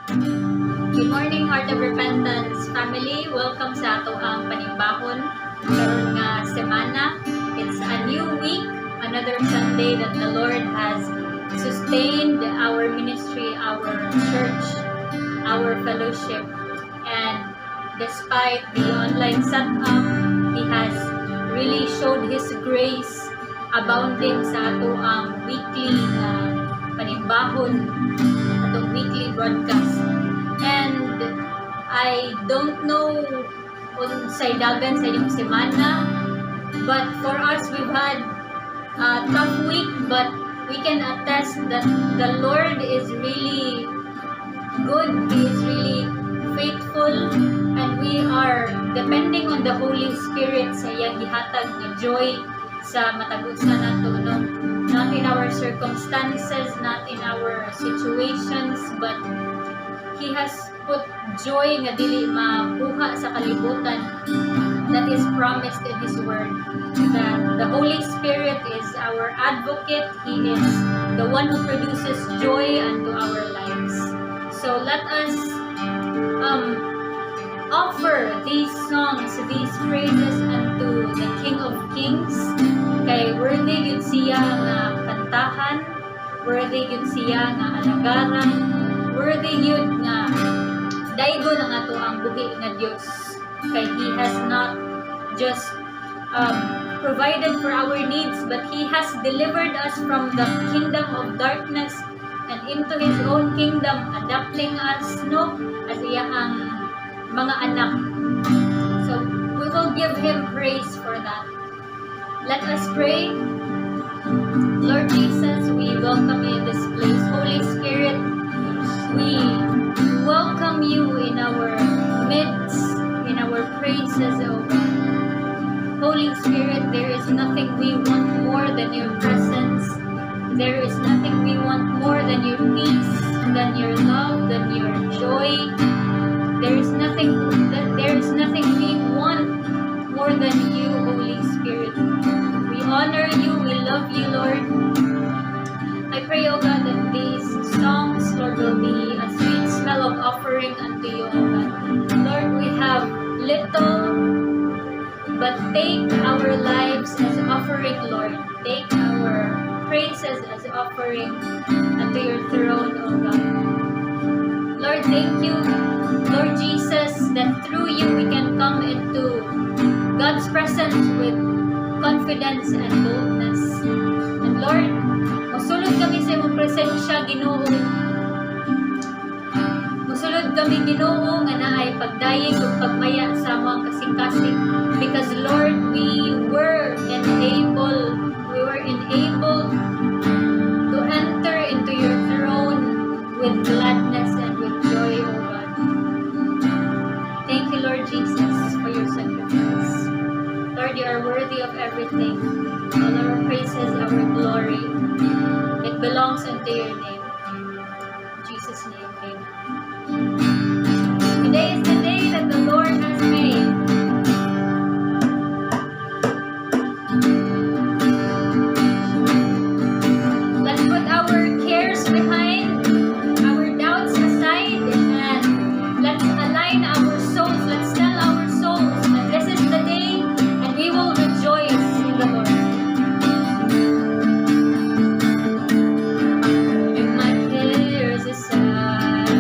Good morning, Heart of Repentance family. Welcome sa atoang panimbahon karon nga semana. It's a new week, another Sunday that the Lord has sustained our ministry, our church, our fellowship. And despite the online setup, He has really showed His grace abounding sa atoang weekly nga panimbahon, atong weekly broadcast. And I don't know unsay dagan sa inyong semana, but for us, we've had a tough week, but we can attest that the Lord is really good. He is really faithful, and we are depending on the Holy Spirit sa iyang gihatag nga joy sa matag usa nato, no? Not in our circumstances, not in our situations, but He has put joy nga dili makuha sa kalibutan that is promised in His Word. That the Holy Spirit is our advocate. He is the one who produces joy unto our lives. So let us offer these songs, these praises unto the King of Kings. Kay worthy gyud siya nga kantahan, worthy gyud siya nga alagaran, worthy gyud nga daygon ang atoang buhi nga Dios. Kay He has not just provided for our needs, but He has delivered us from the kingdom of darkness and into His own kingdom, adopting us, no, as iyahang mga anak. So, we will give Him praise for that. Let us pray. Lord Jesus, we welcome you in this place. Holy Spirit, we welcome you in our midst, in our praises, O God. Holy Spirit, there is nothing we want more than your presence. There is nothing we want more than your peace, than your love, than your joy. There is nothing we want more than you, Holy Spirit. We honor you, we love you, Lord. I pray, O God, that these songs, Lord, will be a sweet smell of offering unto you, O God. Lord, we have little, but take our lives as offering, Lord. Take our praises as offering unto your throne, O God. Lord, thank you, Lord Jesus, that through you we can come into God's presence with confidence and boldness. And Lord, musulod kami sa imong presensya, Ginoo. Musulod kami, Ginoo, nga naay pagdayeg ug pagmaya sa among kasing-kasing because, Lord, we were enabled to enter into your throne with gladness and with joy, O God. Thank you, Lord Jesus, for your sacrifice. Lord, you are worthy of everything. All our praises, our glory. It belongs unto your name. In Jesus' name, amen. Today is the day that the Lord has made. Let's put our cares behind, our doubts aside, and let's align our souls. Let's tell our souls that this is the day and we will rejoice in the Lord. Putting my cares aside,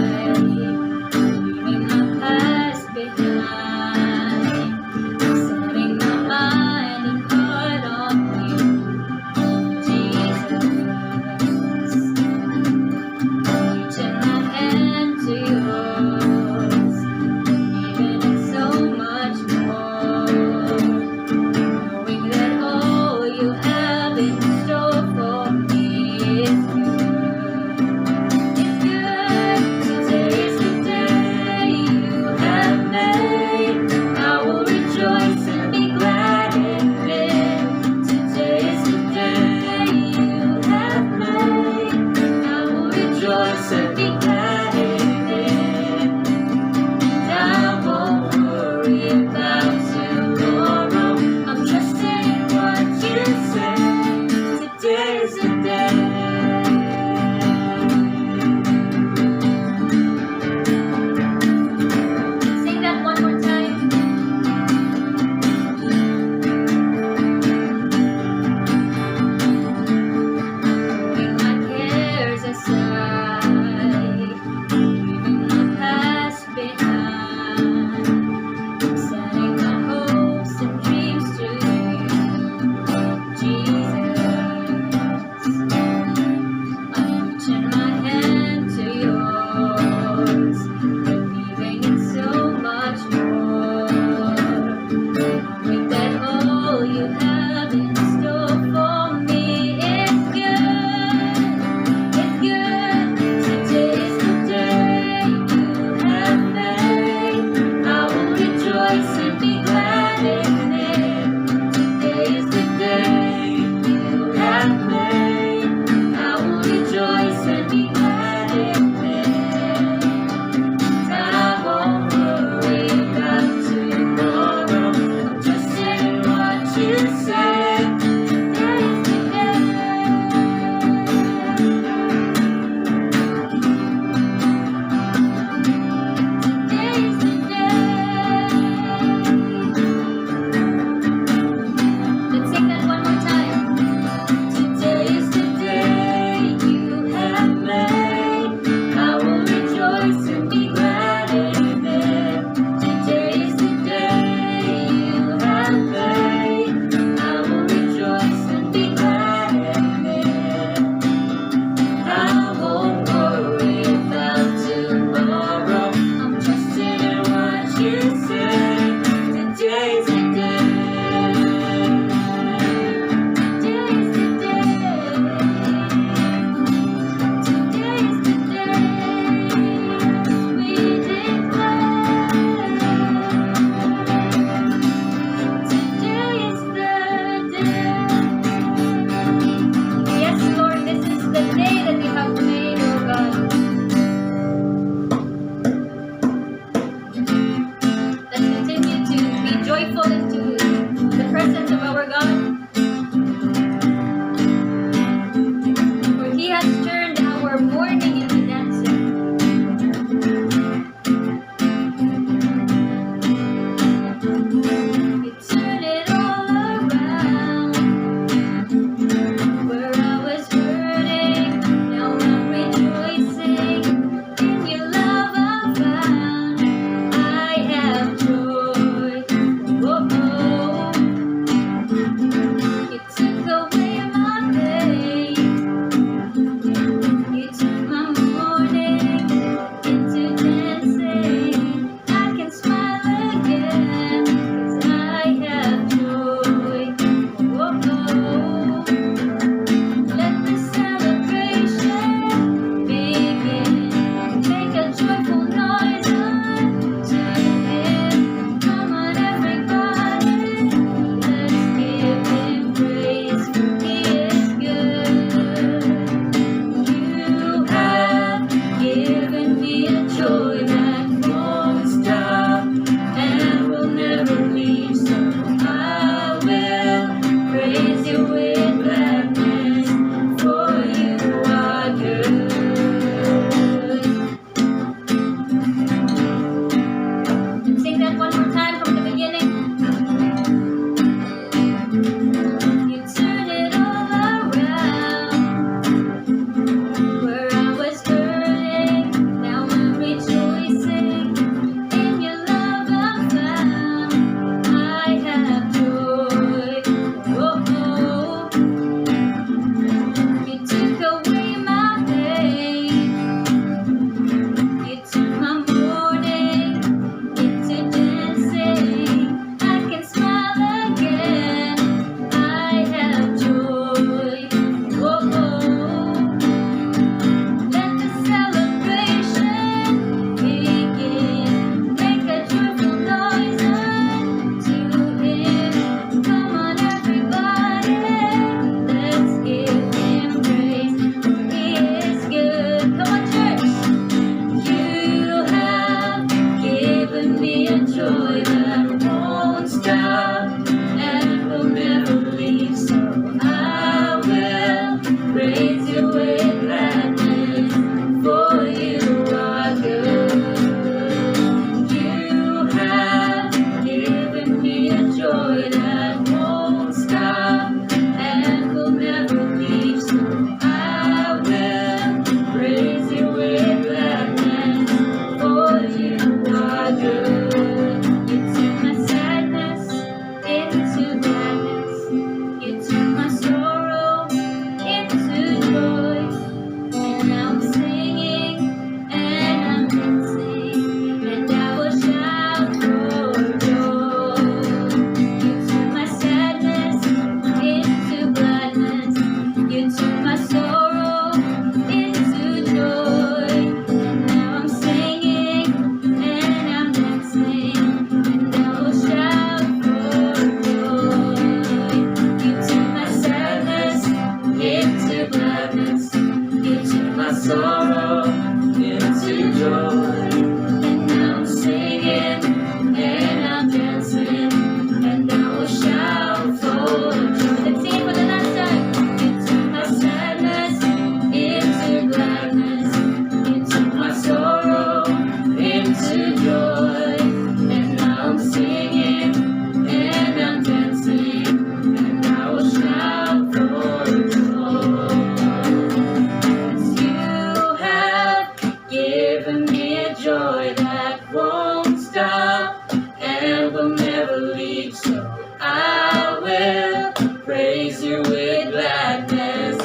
Joy that won't stop and will never leave. So I will praise you with gladness,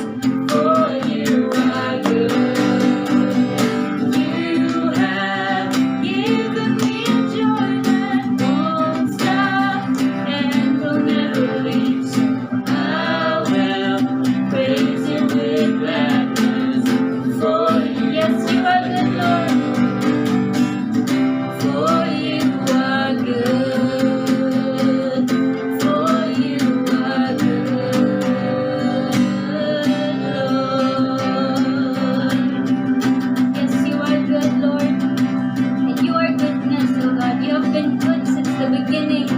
for you are good. You have given me a joy that won't stop and will never leave. So I will praise you with gladness, for you Yes, you are good, Lord. For you are good. For you are good, Lord. Yes, you are good, Lord. And you are goodness, O God. You have been good since the beginning,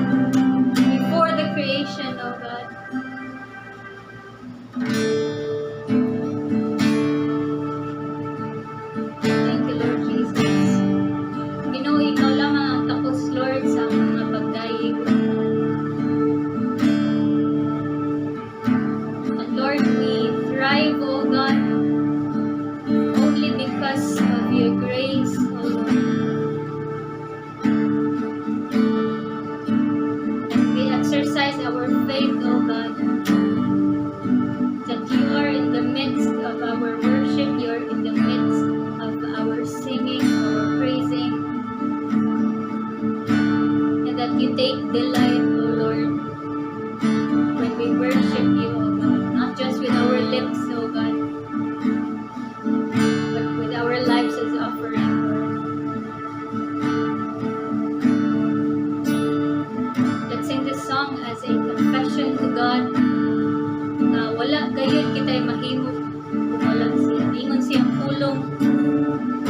before the creation, O God. Thank you, Lord Jesus. Ginoo, ikaw lamang ang takos, Lord, sa mga pagdayeg. And Lord, we thrive, O God, only because of your grace, O Lord. And we exercise our faith, O God, that you are in the midst of our worship, you are in the midst of our singing, our praising, and that you take delight, O Lord, when we worship you, O God, not just with our lips, O God, but with our lives as offering, Lord. Let's sing this song as a confession to God na wala gayud kita'y mahimo kung wala siya. Ingon siyang pulong,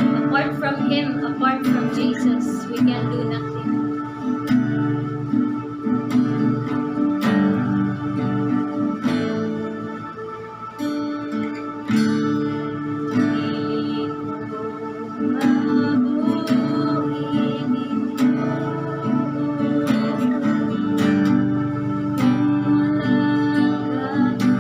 apart from Him, apart from Jesus, we can do nothing. Dili ko mabuhi, Ginoo, kung wala ka nako.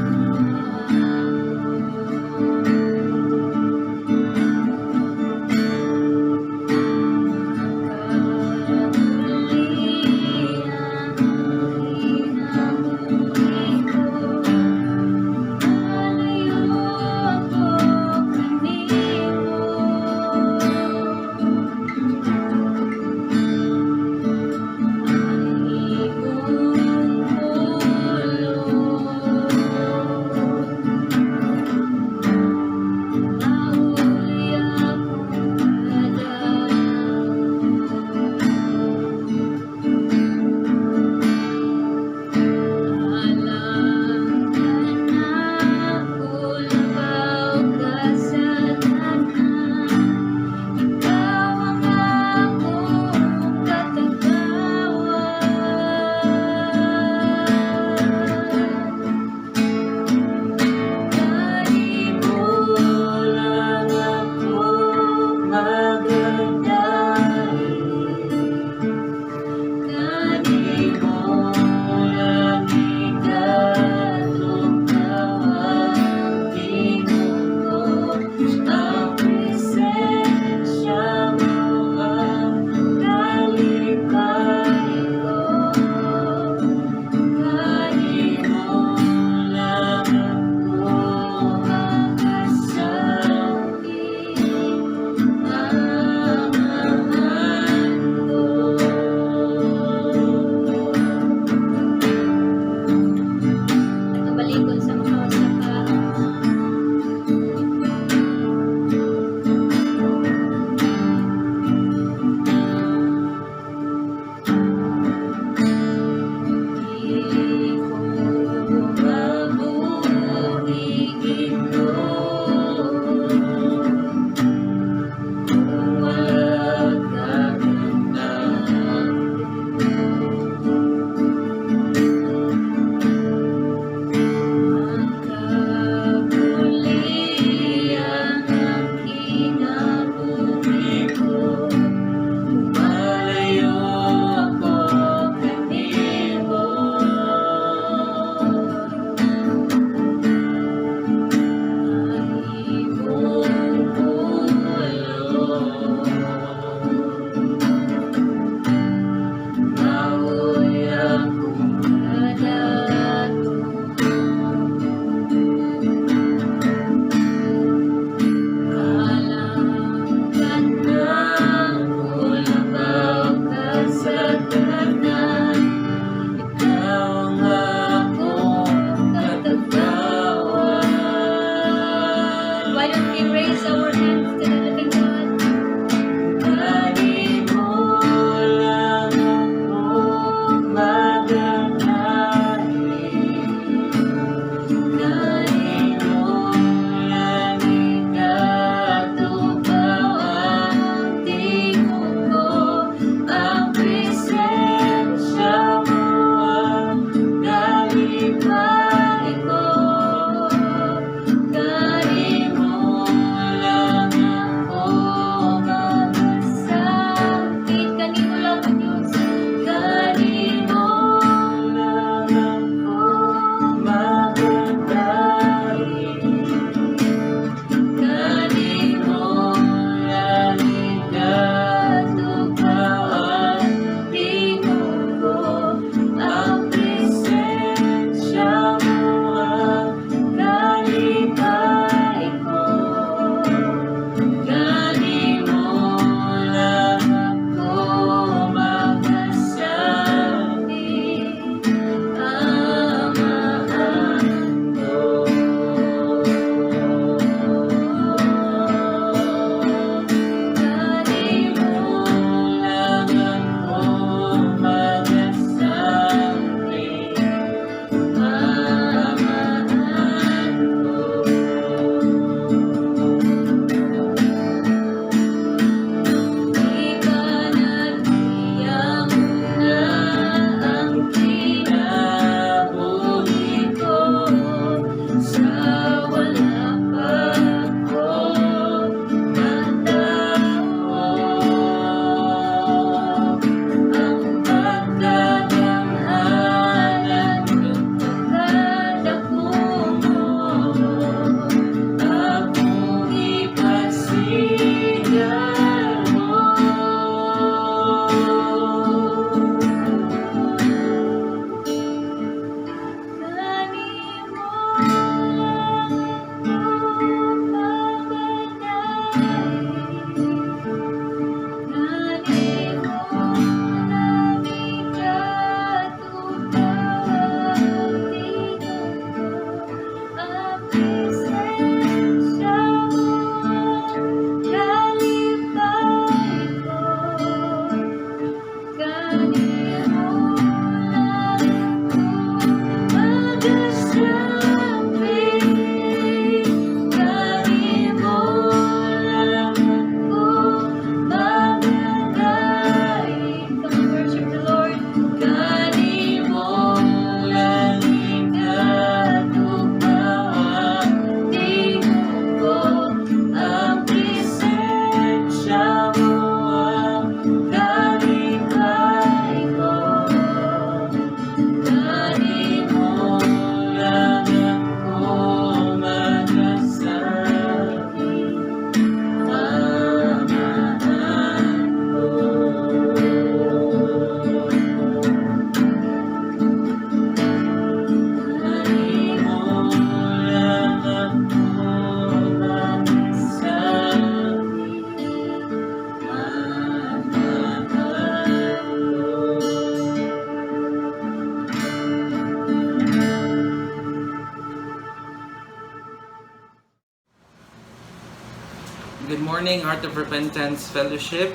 Morning, Heart of Repentance Fellowship.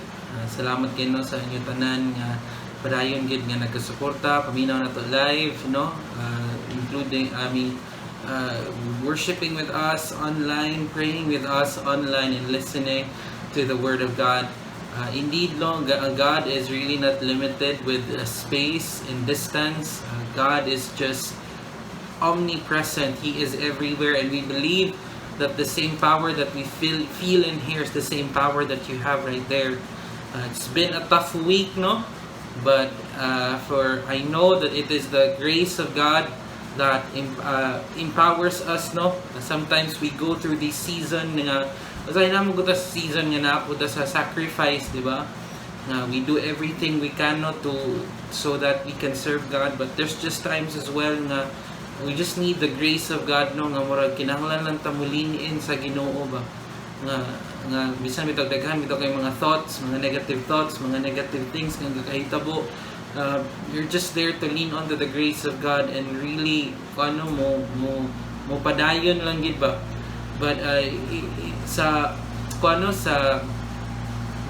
Salamat kaayo, no, sa inyo tanan nga padayon gid nga nagkasuporta, paminaw nato live, no? Including, I mean, worshiping with us online, praying with us online, and listening to the Word of God. Indeed, no, God is really not limited with space and distance. God is just omnipresent. He is everywhere, and we believe that the same power that we feel in here is the same power that you have right there. It's been a tough week, no? But for I know that it is the grace of God that empowers us, no? Sometimes we go through this season nga usahay naa man gud ta sa season nga naa pud ta sa sacrifice, di ba? Nga we do everything we can, no, to so that we can serve God, but there's just times as well nga we just need the grace of God, no, nga murag kinahanglan lang ta mo-lean in sa Ginoo ba, nga bisan bitaw daghan bitaw kay mga thoughts, mga negative thoughts, mga negative things nga gakahitabo, you're just there to lean onto the grace of God and really ano mo padayon lang gid ba. But sa kung ano sa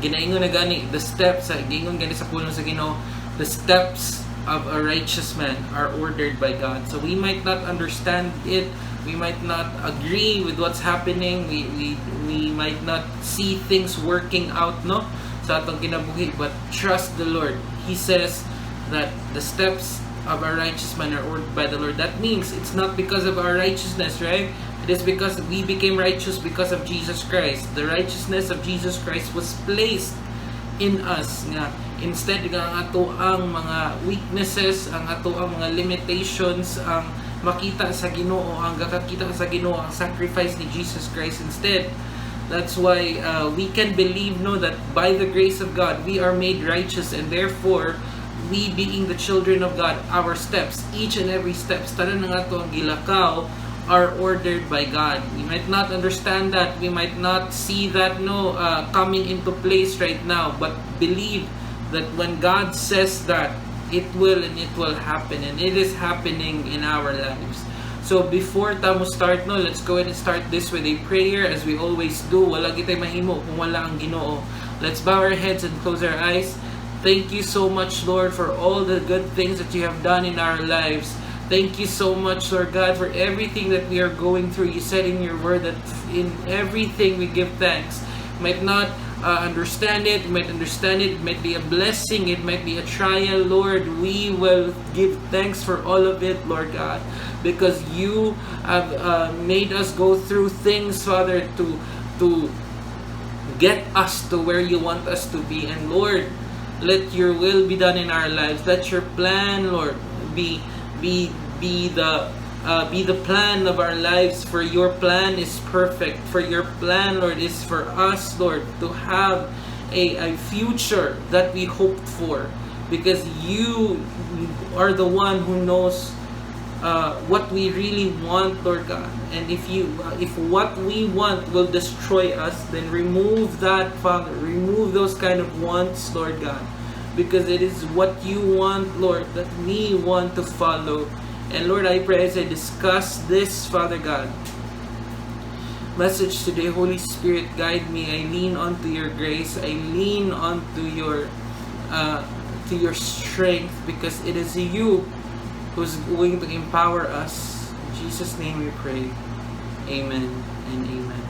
ginaingon na gani, the steps sa giingon gani sa pulong sa Ginoo, the steps of a righteous man are ordered by God. So we might not understand it, we might not agree with what's happening, we might not see things working out, no, sa atong kinabuhi, but trust the Lord. He says that the steps of a righteous man are ordered by the Lord. That means it's not because of our righteousness, right? It is because we became righteous because of Jesus Christ. The righteousness of Jesus Christ was placed in us nga instead nga ang ato ang mga weaknesses, ang ato ang mga limitations, ang makita sa Ginoo, ang gakakita sa Ginoo ang sacrifice ni Jesus Christ instead. That's why we can believe, no, that by the grace of God we are made righteous, and therefore we, being the children of God, our steps, each and every steps, tanan nga ato ang gilakaw, are ordered by God. We might not understand that, we might not see that, no, coming into place right now, but believe that when God says that, it will and it will happen, and it is happening in our lives. So before ta mo start, no, let's go ahead and start this with a prayer as we always do. Wala kitay mahimo kung wala ang Ginoo. Let's bow our heads and close our eyes. Thank you so much, Lord, for all the good things that you have done in our lives. Thank you so much, Lord God, for everything that we are going through. You said in your word that in everything we give thanks. Might not understand it, might understand it, it might be a blessing, it might be a trial, Lord. We will give thanks for all of it, Lord God, because you have made us go through things, Father, to get us to where you want us to be. And Lord, let your will be done in our lives. Let your plan, Lord, be the plan of our lives, for your plan is perfect, for your plan, Lord, is for us, Lord, to have a future that we hoped for, because you are the one who knows what we really want, Lord God. And if what we want will destroy us, then remove that, Father. Remove those kind of wants, Lord God, because it is what you want, Lord, that we want to follow. And Lord, I pray as I discuss this, Father God, message today, Holy Spirit, guide me. I lean onto your grace. I lean onto your strength, because it is you who's going to empower us. In Jesus' name we pray. Amen and amen.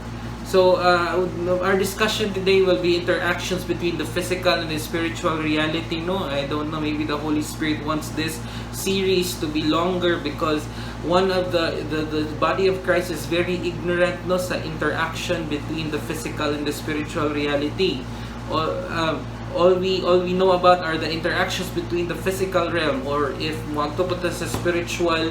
So, our discussion today will be interactions between the physical and the spiritual reality. No, I don't know. Maybe the Holy Spirit wants this series to be longer because one of the body of Christ is very ignorant, no, sa interaction between the physical and the spiritual reality. All we know about are the interactions between the physical realm, or if moadto pa ta sa spiritual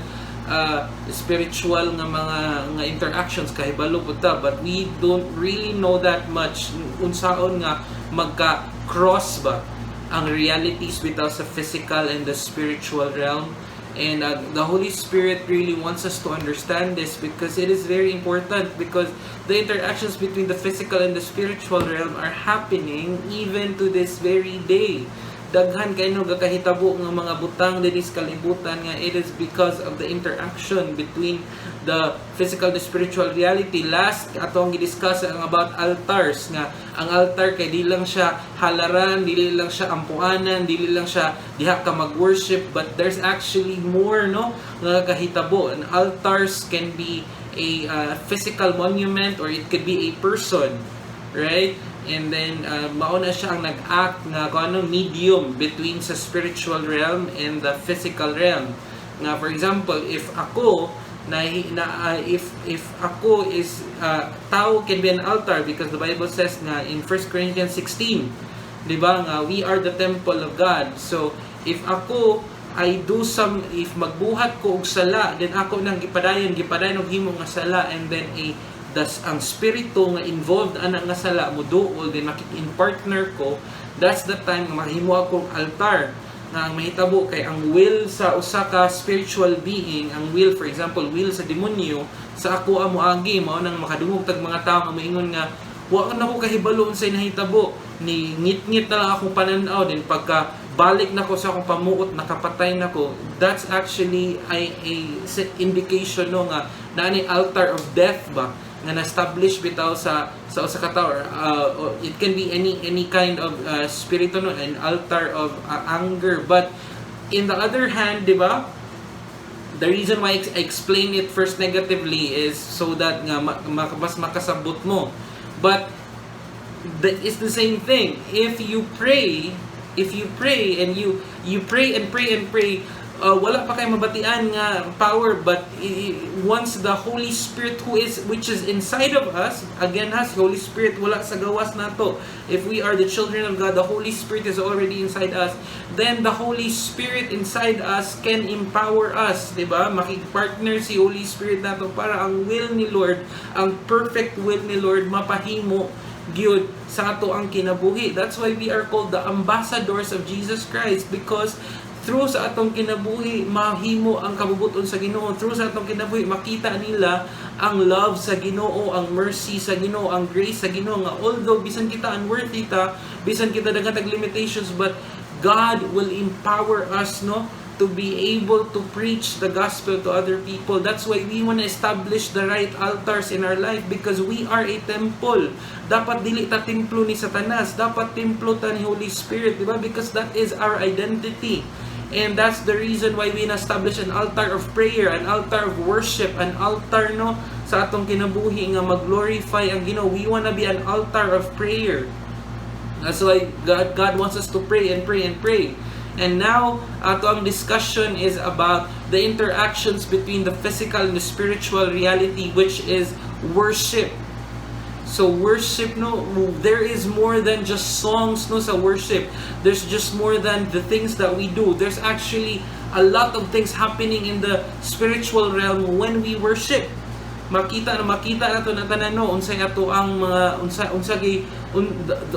nga mga nga interactions, kahibalo pud ta, but we don't really know that much unsaon nga magka cross ba ang realities bitaw sa physical and the spiritual realm. And the Holy Spirit really wants us to understand this because it is very important, because the interactions between the physical and the spiritual realm are happening even to this very day. Daghan kay no gakahitabo nga mga butang dinhi sa kalibutan nga it is because of the interaction between the physical and the spiritual reality. Last ato ang gidiscuss ang about altars, nga ang altar kay di lang siya halaran, dili lang siya ampuanan, dili lang siya diha ka mag-worship, but there's actually more, no, nga kahitabo. And altars can be a physical monument or it could be a person, right? And then mao na siya ang nag-act nga kung ano, medium between sa spiritual realm and the physical realm. Nga for example, if ako na, na if ako is tao can be an altar because the Bible says nga in 1 Corinthians 16, 'di ba, nga we are the temple of God. So if ako I do some if magbuhat ko og sala, then ako nang gipadayon og himo nga sala, and then a das ang spirito nga involved ana nga sala muduol, then makik-in partner ko, that's the time nga mahimo akong altar. Nga ang mahitabo kay ang will sa usa ka spiritual being, ang will, for example, will sa demonyo sa ako amo agi. Mao nang makadungog tag mga tawo nga moingon nga wa na ko kahibalo unsay nahitabo, ni ngit-ngit na lang akong panan-aw, then pagka balik na ko sa akong pamuot, nakapatay na ko. That's actually a indication, no, nga naa ni altar of death ba nga na-establish bitaw sa usa ka tawo. Or it can be any kind of spirito, no, an altar of anger. But in the other hand, di ba, the reason why I explain it first negatively is so that nga mas makasabot mo. But that is the same thing if you pray and you pray and pray and pray, wala pa kay mabatian nga power, but once the Holy Spirit who is which is inside of us, again has Holy Spirit wala sa gawas nato. If we are the children of God, the Holy Spirit is already inside us. Then the Holy Spirit inside us can empower us, di ba? Makig-partner si Holy Spirit nato para ang will ni Lord, ang perfect will ni Lord, mapahimo gyud sa ato ang kinabuhi. That's why we are called the ambassadors of Jesus Christ, because through sa atong kinabuhi mahimo ang kabubut-on sa Ginoo. Through sa atong kinabuhi makita nila ang love sa Ginoo, ang mercy sa Ginoo, ang grace sa Ginoo, nga although bisan kita unworthy ta, bisan kita daghan tag limitations, but God will empower us, no, to be able to preach the gospel to other people. That's why we want to establish the right altars in our life, because we are a temple. Dapat dili ta templo ni Satanas, dapat templo ta ni Holy Spirit, di ba? Because that is our identity. And that's the reason why we establish an altar of prayer, an altar of worship, an altar, no, sa atong kinabuhi nga mag-glorify ang Ginoo. We wanna be an altar of prayer. That's why God wants us to pray and pray and pray. And now, ato ang discussion is about the interactions between the physical and the spiritual reality, which is worship. So worship, no, there is more than just songs, no, sa worship. There's just more than the things that we do. There's actually a lot of things happening in the spiritual realm when we worship. Makita na makita na to na tanan, no, unsay ato ang mga unsa gi un,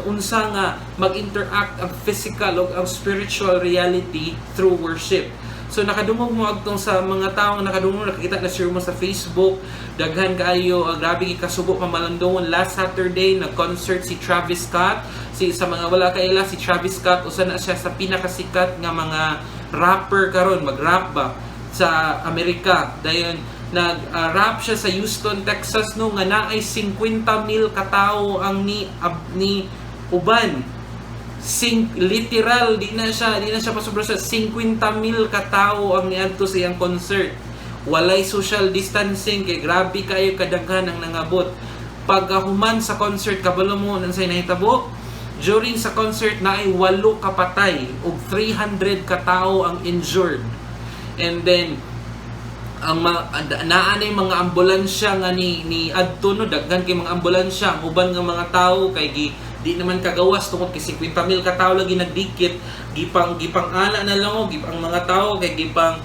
unsa nga mag-interact ang physical o ang spiritual reality through worship. So nakadungog mo agtong sa mga tawo nga nakadungog, nakakita na share mo sa Facebook, daghan kaayo, grabe kasubo pamalandungon. Last Saturday nag-concert si Travis Scott. Si sa mga wala kaila, si Travis Scott usa na siya sa pinakasikat nga mga rapper karon, mag-rap ba sa Amerika. Dayon nag-rap siya sa Houston, Texas, no, nga naay 50 mil katao ang ni uban. Literal, di na siya pasobra sa 50 mil katao ang niadto sa iyang concert. Walay social distancing kay grabe kayo kadaghan ang nangabot. Pagkahuman sa concert, kabalo mo unsay nahitabo? During sa concert, naay walo kapatay ug 300 katao ang injured. And then ang naa nay mga ambulansya nga ni adto, no, daghan kay mga ambulansya. Ang uban nga mga tawo kay gi di naman kagawas tungod kay 50 mil ka tawo lagi nagdikit, gipang ana na lang, o gipang mga tawo kay gipang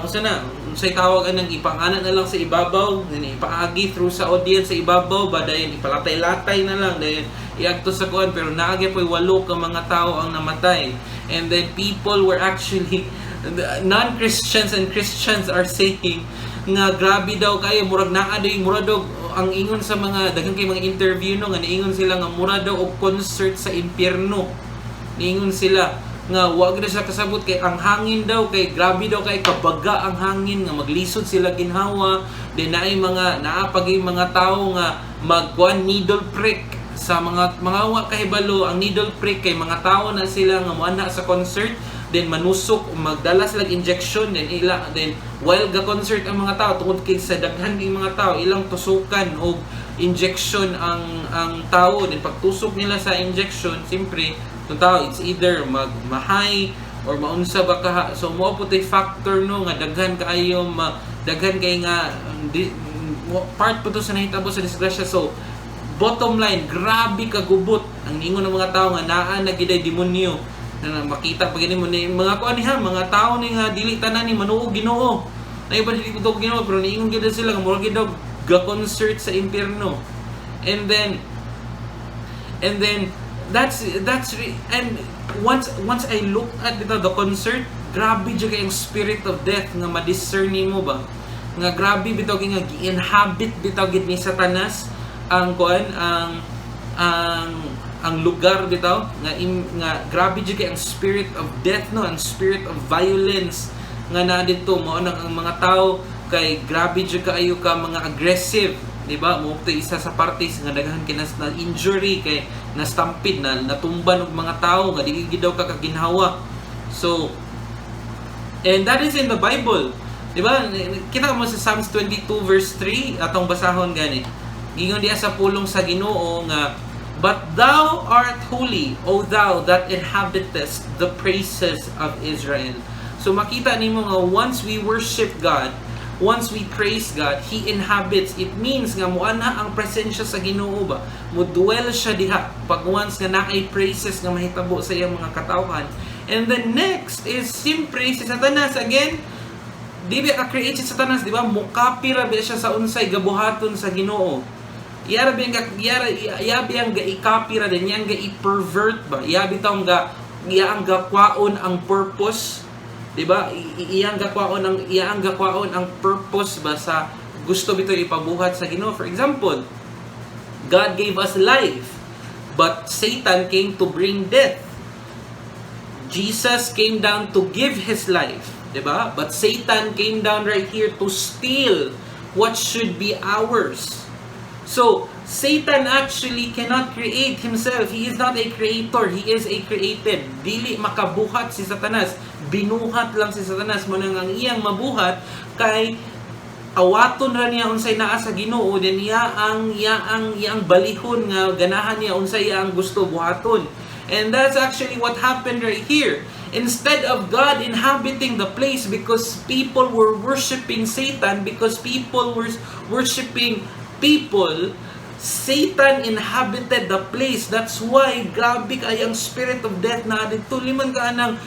unsa na, unsay tawag anang, gipang ana na lang sa ibabaw, ni ipaagi through sa audience sa ibabaw ba, dayon ipalatay-latay na lang, dayon iadto sa kuan. Pero naa gyud poy walo ka mga tawo ang namatay. And then people were actually, non-Christians and Christians are saying nga grabe daw kayo, murag naa day, murag daw ang ingon sa mga daghan kay mga interview, no, nga niingon sila nga mura daw og concert sa impyerno, niingon sila. nga wa gid siya kasabot kay ang hangin daw kay grabe daw kay kabaga ang hangin nga maglisod sila ginhawa. Then naay mga naa pagay mga tawo nga magkuan, needle prick. Sa mga wa kahibalo, ang needle prick kay mga tawo na sila nga moana sa concert, then manusok o magdala sila injection, then ila, then while ga concert ang mga tao, tungod kay sa daghan kay mga tao, ilang tusukan og injection ang tao. Then pagtusok nila sa injection, siyempre itong tao, it's either mag ma-high or maunsa ba ka. So mao po factor, no, nga daghan kaayo ma daghan kay nga di, part po to sa nahitabo sa disgrasya. So bottom line, grabe kagubot. Ang ningon ng mga tao nga naa na giday demonyo na makita pa gani mo ni mga kuan ha, mga tao ni nga dili tanan ni manuo Ginoo na iba dili ko Ginoo, pero niingon gid sila nga murag gid ga concert sa impierno. And then that's re- and once once I look at the concert, grabe jud kay ang spirit of death nga ma-discern nimo ba nga grabe bitaw kay nga gi-inhabit bitaw gid ni Satanas ang kuan, ang lugar bitaw nga nga grabe jud kay ang spirit of death, no, ang spirit of violence nga naa didto. Mao nang ang mga tao kay grabe jud kaayo ka mga aggressive, di ba? Mo to isa sa parties nga daghan kay na injury kay na stampede na natumban og mga tao nga dili gid daw ka kaginhawa. So and that is in the Bible, di ba? Kita mo sa Psalms 22 verse 3, atong basahon gani. Gingon diya sa pulong sa Ginoo nga, "But thou art holy, O thou that inhabitest the praises of Israel." So makita nimo nga once we worship God, once we praise God, He inhabits. It means nga muana ang presensya sa Ginoo ba. Mo-dwell siya diha pag once nga naay praises nga mahitabo sa iyang mga katawhan. And then next is simpre si Satanas again. Di ba ka-create si Satanas, di ba? Mukapi ra ba siya sa unsay gabuhaton sa Ginoo. Iyara ba yung iyara iya ba ang ga-i-copy ra din, iyang ga-i-pervert ba? Iya bitaw ga iya ang gakwaon ang purpose, di ba? Iyang gakwaon ang purpose ba sa gusto bitaw ipabuhat sa Ginoo. For example, God gave us life, but Satan came to bring death. Jesus came down to give his life, 'di ba? But Satan came down right here to steal what should be ours. So, Satan actually cannot create himself. He is not a creator. He is a created. Dili makabuhat si Satanas. Binuhat lang si Satanas. Mo nang ang iyang mabuhat kay awaton ra niya unsay naa sa Ginoo, then iya ang balihon nga ganahan niya, unsay iya ang gusto buhaton. And that's actually what happened right here. Instead of God inhabiting the place, because people were worshiping Satan, because people were worshiping people, Satan inhabited the place. That's why grabe kay ang spirit of death na didto. Liman ka anang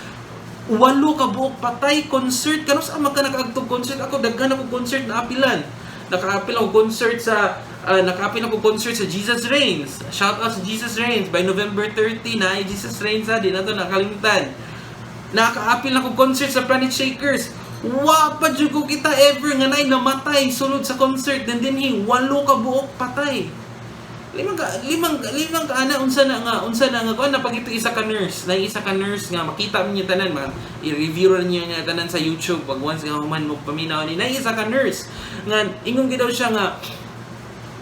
walo ka buok patay concert. Kano sa ka nakaagtog concert? Ako, daghan ako concert na apilan. Nakaapil ako concert sa Jesus Reigns. Shout out sa Jesus Reigns. By November 30 na Jesus Reigns ha, di na to nakalimutan. Nakaapil ako concert sa Planet Shakers. Wa pa jud ko kita ever nga naay namatay sulod sa concert. Then dinhi walo ka buok patay. Limang ka ana, unsa na nga kuan na pag ito isa ka nurse nga makita niyo tanan, ma i-review ra niyo nga tanan sa YouTube pag once nga human mo paminaw ni na isa ka nurse nga ingon gid daw siya nga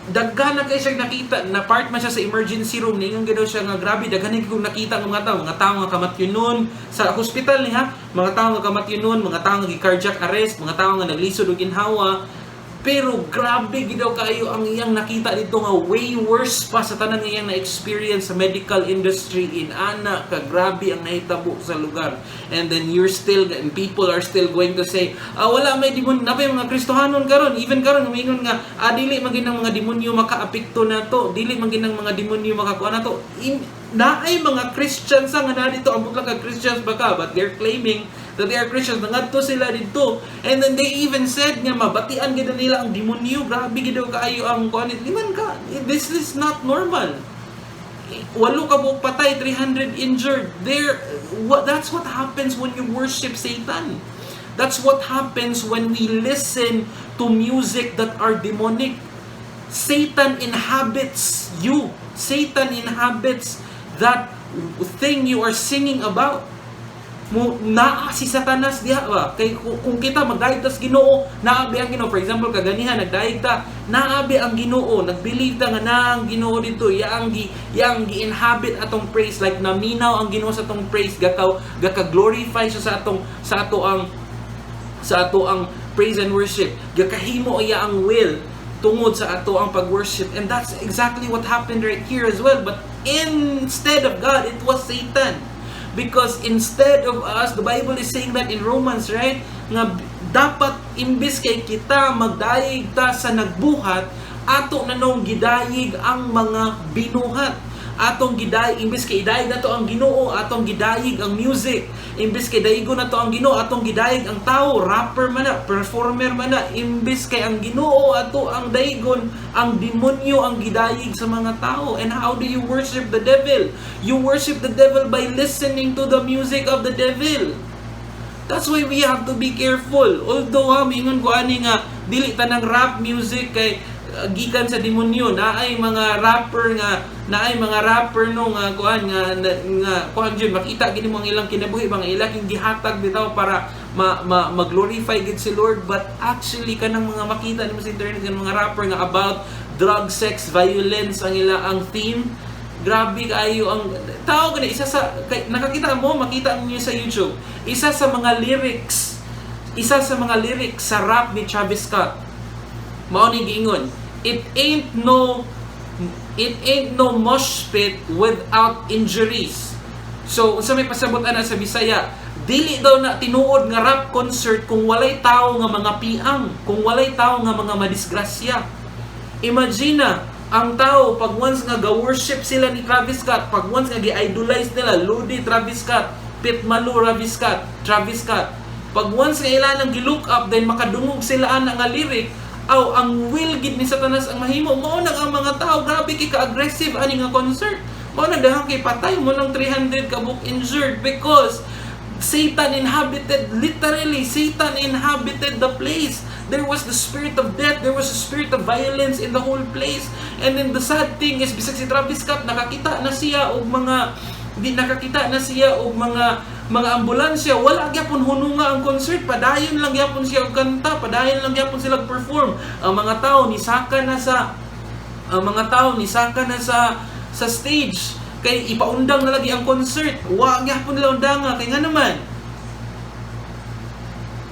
daghan na kay siya nakita na part man siya sa emergency room. Ningon gid daw siya nga grabe, daghan na kong nakita ng mga tao nga kamatyonon sa hospital ni ha, mga tao nga kamatyonon, mga tao nga gi-cardiac arrest, mga tao nga naglisod og ginhawa, pero grabe gid daw kaayo ang iyang nakita dito nga way worse pa sa tanan nga iyang na-experience sa medical industry. In ana ka grabe ang nahitabo sa lugar, and then you're still and people are still going to say, "Ah, wala may demonyo." Na mga Kristohanon karon, even karon, umingon nga, "Ah, dili man gid ang mga demonyo makaapekto nato, dili man gid ang mga demonyo makakuha nato." Naay mga Christians nga na dito, ambot lang ka Christians baka, but they're claiming that they are Christians. Nangadto sila didto and then they even said nga mabatian gid nila ang demonyo. Grabe gid daw kaayo ang kuan. Liman ka, this is not normal. Walo ka buok patay, 300 injured there. What that's what happens when you worship Satan. That's what happens when we listen to music that are demonic. Satan inhabits you. Satan inhabits that thing you are singing about. Mo naa si Satanas diha ba? Kay kung kita magdayeg tas Ginoo, naa bi ang Ginoo. For example, kaganiha nagdayeg ta, naa bi ang Ginoo, nag-believe ta nga naa ang Ginoo dito, iyang gi-inhabit atong praise, like naminaw ang Ginoo sa atong praise, gaka glorify siya sa ato ang praise and worship. Gakahimo iya ang will tungod sa ato ang pag-worship. And that's exactly what happened right here as well. But instead of God, it was Satan. Because instead of us, the Bible is saying that in Romans, right? Nga dapat imbis kay kita magdayeg ta sa nagbuhat, ato na nung gidayeg ang mga binuhat. Atong gidayeg, imbis kay idayeg nato ang Ginoo, atong gidayeg ang music. Imbis kay dayigon nato ang Ginoo, atong gidayeg ang tao, rapper man na, performer man na. Imbis kay ang Ginoo ato ang dayigon, ang demonyo ang gidayeg sa mga tao. And how do you worship the devil? You worship the devil by listening to the music of the devil. That's why we have to be careful. Although ha, mingon ko ani nga dili tanang rap music kay gikan sa demonyo. Naay mga rapper no nga kuan nga kuan jud, makita gini mo ang ilang kinabuhi, mga ilang gihatag bitaw para ma, ma mag-glorify gid si Lord, but actually kanang mga makita nimo sa internet kanang mga rapper nga about drug, sex, violence ang ila ang theme, grabe kaayo ang tao gani. Isa sa kay, nakakita mo, makita niyo sa YouTube, isa sa mga lyrics sa rap ni Travis Scott, mao ni giingon, "It ain't no mosh pit without injuries." So unsa may pasabot ana sa Bisaya? Dili daw na tinuod nga rap concert kung walay tao nga mga piang, kung walay tao nga mga madisgrasya. Imagine na, ang tao, pag once nga ga-worship sila ni Travis Scott, pag once nga gi-idolize nila, Lodi Travis Scott, Pit Malu Travis Scott, Travis Scott, pag once nga ila nang gi-look up, then makadungog sila ana nga lyric, aw, ang will gid ni Satanas ang mahimo. Mao nang ang mga tao, grabe kay ka-aggressive ani nga concert. Mao na dahang kay patay mo lang 300 ka buok injured because Satan inhabited, literally, Satan inhabited the place. There was the spirit of death, there was a spirit of violence in the whole place. And then the sad thing is, bisag si Travis Scott, nakakita na siya og mga, di nakakita na siya og mga ambulansya, wala gyapon hununga ang concert, padayon lang gyapon siya og kanta, padayon lang gyapon sila perform. Ang mga tao nisaka na sa stage kay ipaundang na lagi ang concert. Wa gyapon nila undanga kay nga naman,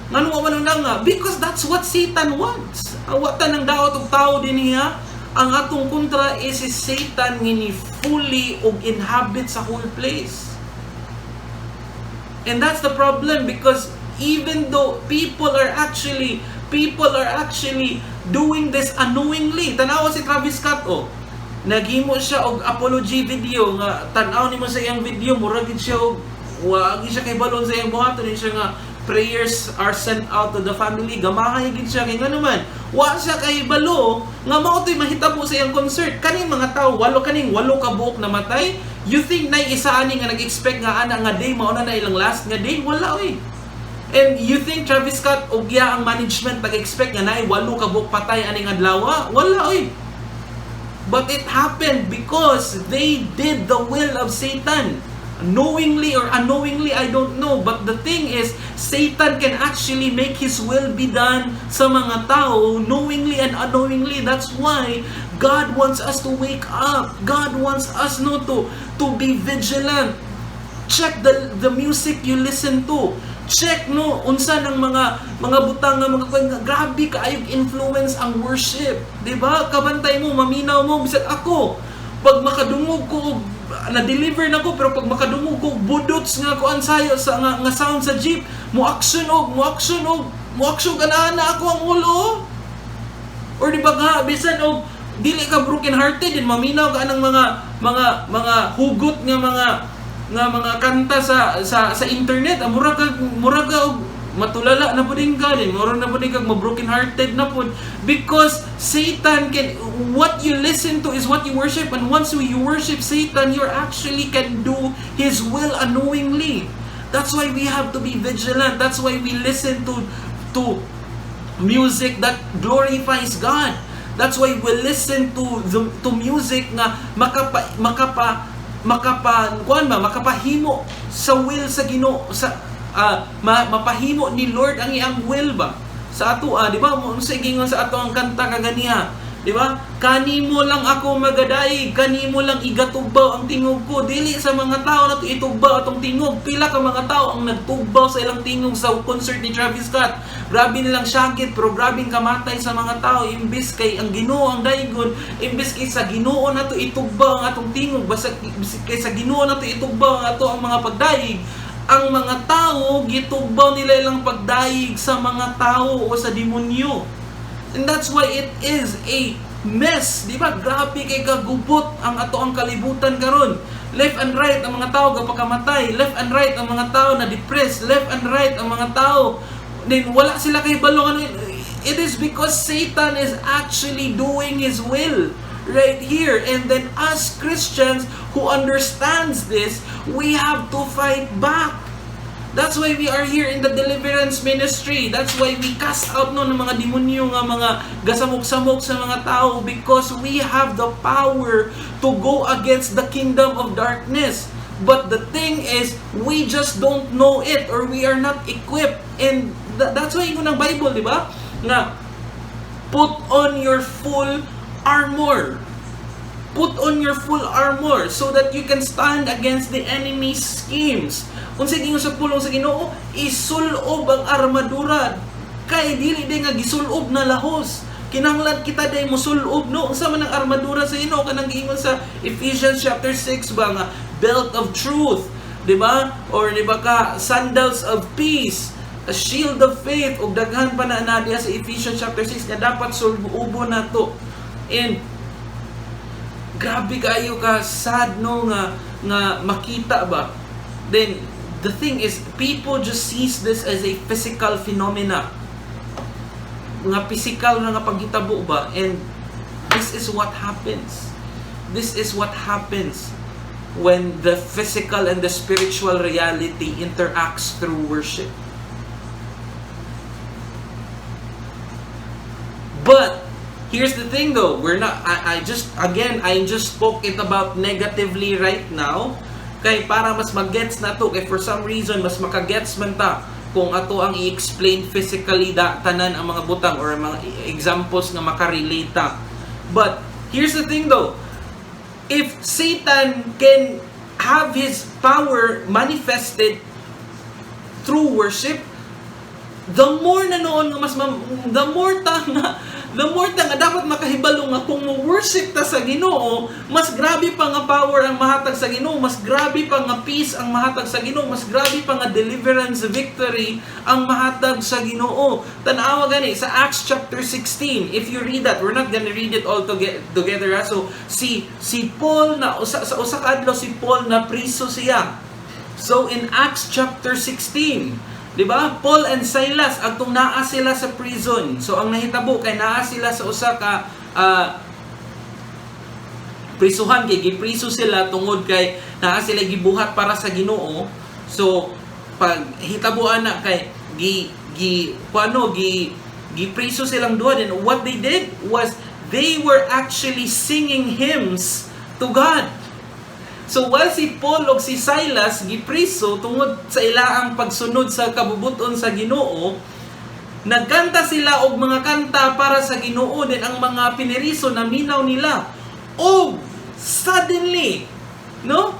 ngano wa man undanga? Because that's what Satan wants. Wa ta nang daot og tao din niya. Ang atong kontra is si Satan nga ni fully og inhabit sa whole place. And that's the problem, because even though people are actually doing this unknowingly. Tanawa si Travis Scott oh. Naghimo siya og apology video nga tan-aw nimo sa iyang video, murag gid siya og wa gid siya kahibalo sa iyang buhaton. Ni siya nga prayers are sent out to the family. Gamahay gid siya kay ngano man wa siya kahibalo nga mao to'y mahitabo sa iyang concert. Kaning mga tao, walo, kaning walo ka buok namatay, you think nay isa ani nga nag-expect nga ana nga day mao na na ilang last nga day? Wala oy. And you think Travis Scott ug iya ang management nag-expect nga naay walo ka buok patay aning adlaw? Wala oy. But it happened because they did the will of Satan. Knowingly or unknowingly, I don't know. But the thing is, Satan can actually make his will be done sa mga tao, knowingly and unknowingly. That's why God wants us to wake up. God wants us no to be vigilant. Check the music you listen to. Check no unsa ng mga butang nga mga nga grabe kaayog influence ang worship, di ba? Kabantay mo, maminaw mo. Bisag ako, pag makadungog ko og na-deliver na ko, pero pag makadungog ko og budots nga kuan sayo sa nga sound sa jeep, mo action ganahan na ako ang ulo. Or di ba nga bisan og dili ka broken hearted din, maminaw ka ng mga hugot nga mga kanta sa internet, ah, murag ka og matulala na pud ka din, murag na pud kag ma-broken hearted na pud, because Satan can what you listen to is what you worship, and once you worship Satan, you actually can do his will unknowingly. That's why we have to be vigilant. That's why we listen to music that glorifies God. That's why we listen to music nga makapa makapa Makapa kuan ba, makapahimo sa will sa Ginoo, sa mapahimo ni Lord ang iyang will ba sa ato, di ba? Mo sa gingon sa ato ang kanta kaganiha, di ba? "Kanimo lang ako magadaig, kanimo lang igatugbaw ang tingog ko." Dili sa mga tao na itugbaw atong tingog. Pila ka mga tao ang nagtugbaw sa ilang tingog sa concert ni Travis Scott? Grabe nilang syagit, pero grabing kamatay sa mga tao, imbis kay ang Ginoo ang daigon, imbis kay sa Ginoo nato itugbaw ang atong tingog, basta kay sa Ginoo nato itugbaw ang ato ang mga pagdaig. Ang mga tao, gitugbaw nila ilang pagdaig sa mga tao o sa demonyo. And that's why it is a mess, di ba? Grabe kay kagubot ang ato ang kalibutan karon. Left and right ang mga tao gapakamatay, left and right ang mga tao na depressed, left and right ang mga tao then wala sila kahibalo ano. It is because Satan is actually doing his will right here. And then us Christians who understands this, we have to fight back. That's why we are here in the deliverance ministry. That's why we cast out, no, ng mga demonyo nga mga gasamok-samok sa mga tao, because we have the power to go against the kingdom of darkness. But the thing is, we just don't know it or we are not equipped. And that's why ingon ng Bible, di ba? Nga put on your full armor. Put on your full armor so that you can stand against the enemy's schemes. Kung sa ingon sa pulong sa Ginoo, isulob ang armadura. Kay dili day nga gisulob na lahos. Kinahanglan kita day musulob, no. Unsa man ang armadura sa Ginoo? Kanang giingon sa Ephesians chapter 6 ba nga belt of truth, di ba? Or di ba ka sandals of peace, a shield of faith, ug daghan pa na na diha sa Ephesians chapter 6 nga dapat sulbo na to. And grabe kaayo ka sad, no, nga makita ba. Then the thing is, people just sees this as a physical phenomena nga physical na nga paghitabo ba. And this is what happens. This is what happens when the physical and the spiritual reality interacts through worship. But here's the thing though, we're not I just again, I just spoke it about negatively right now kay para mas magets na to, kay for some reason mas makagets man ta kung ato ang i-explain physically da tanan ang mga butang or mga examples nga makarelate ta. But here's the thing though, if Satan can have his power manifested through worship, the more na noon nga mas the more ta nga dapat makahibalo nga kung mo worship ta sa Ginoo, mas grabe pa nga power ang mahatag sa Ginoo, mas grabe pa nga peace ang mahatag sa Ginoo, mas grabe pa nga deliverance, victory ang mahatag sa Ginoo. Tan-awa gani sa Acts chapter 16. If you read that, we're not gonna read it all together, ha? So si Paul na usa sa usa ka adlaw, si Paul na priso siya. So in Acts chapter 16, 'di ba? Paul and Silas adtong naa sila sa prison. So ang nahitabo kay naa sila sa usa ka prisuhan kay gipriso sila tungod kay naa sila gibuhat para sa Ginoo. So pag hitabo ana kay gi gi kuano gi gipriso silang duha, and what they did was they were actually singing hymns to God. So while si Paul ug si Silas gipriso tungod sa ilaang pagsunod sa kabubuton sa Ginoo, nagkanta sila og mga kanta para sa Ginoo, din ang mga piniriso na minaw nila. Og suddenly, no?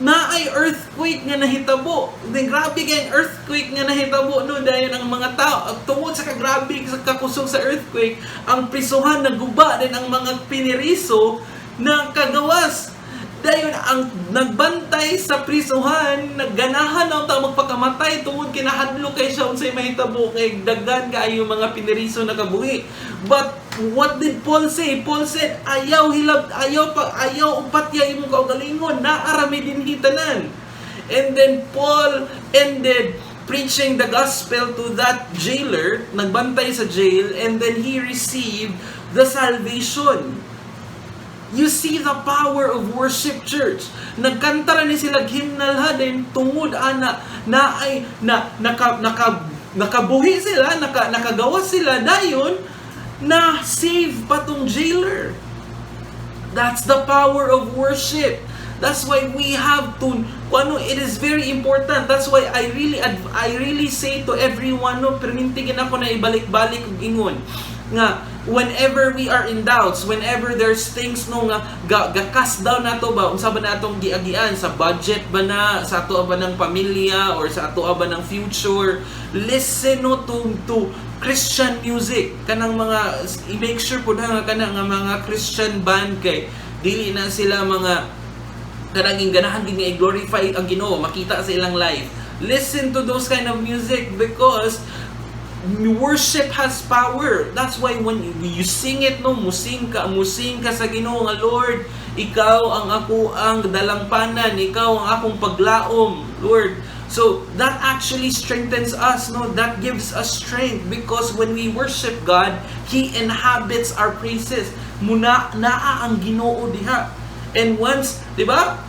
Naay earthquake nga nahitabo. Then grabe kay ang earthquake nga nahitabo, no, dayon ang mga tao tungod sa kagrabe sa kakusog sa earthquake, ang prisuhan naguba, din ang mga piniriso na kagawas. Dayon ang nagbantay sa prisuhan, nagganahan na unta magpakamatay tungod kinahadlok kay siya unsay mahitabo kay daghan kaayo mga piniriso na kabuhi. But what did Paul say? Paul said, "Ayaw hilab, ayaw pa, ayaw upatya imong kaugalingon, naa ra mi dinhi tanan." And then Paul ended preaching the gospel to that jailer, nagbantay sa jail, and then he received the salvation. You see the power of worship, church. Nagkanta ra ni sila hymnal ha, then tungod ana na ay na naka, naka nakabuhi sila, nakagawa sila, dayon na save pa tong jailer. That's the power of worship. That's why we have to, kuno, it is very important. That's why I really say to everyone, no, perminti gid ako na ibalik-balik og ingon nga whenever we are in doubts, whenever there's things, no, nga ga cast down nato ba, unsa ba natong giagian, sa budget ba na, sa ato ba ng pamilya or sa ato ba ng future, listen, no, to Christian music. Kanang mga i-make sure po na nga kanang nga mga Christian band kay dili na sila mga kanang ganahan gid nga i-glorify ang Ginoo, makita sa ilang life. Listen to those kind of music because worship has power. That's why when you sing it, no, musing ka sa Ginoo nga, "Lord, ikaw ang ako ang dalangpanan, ikaw ang akong paglaom, Lord." So that actually strengthens us, no? That gives us strength because when we worship God, He inhabits our praises. Muna naa ang Ginoo diha. And once, di ba?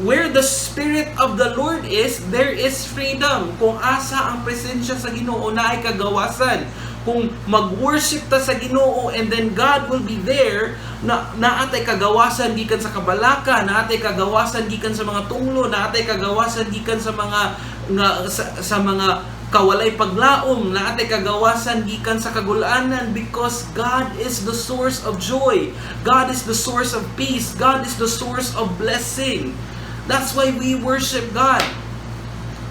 Where the Spirit of the Lord is, there is freedom. Kung asa ang presensya sa Ginoo, naay kagawasan. Kung mag-worship ta sa Ginoo and then God will be there, na naatay kagawasan gikan sa kabalaka, naatay kagawasan gikan sa mga tunglo, naatay kagawasan gikan sa mga nga sa mga kawalay paglaom, naatay kagawasan gikan sa kagulanan because God is the source of joy. God is the source of peace. God is the source of blessing. That's why we worship God.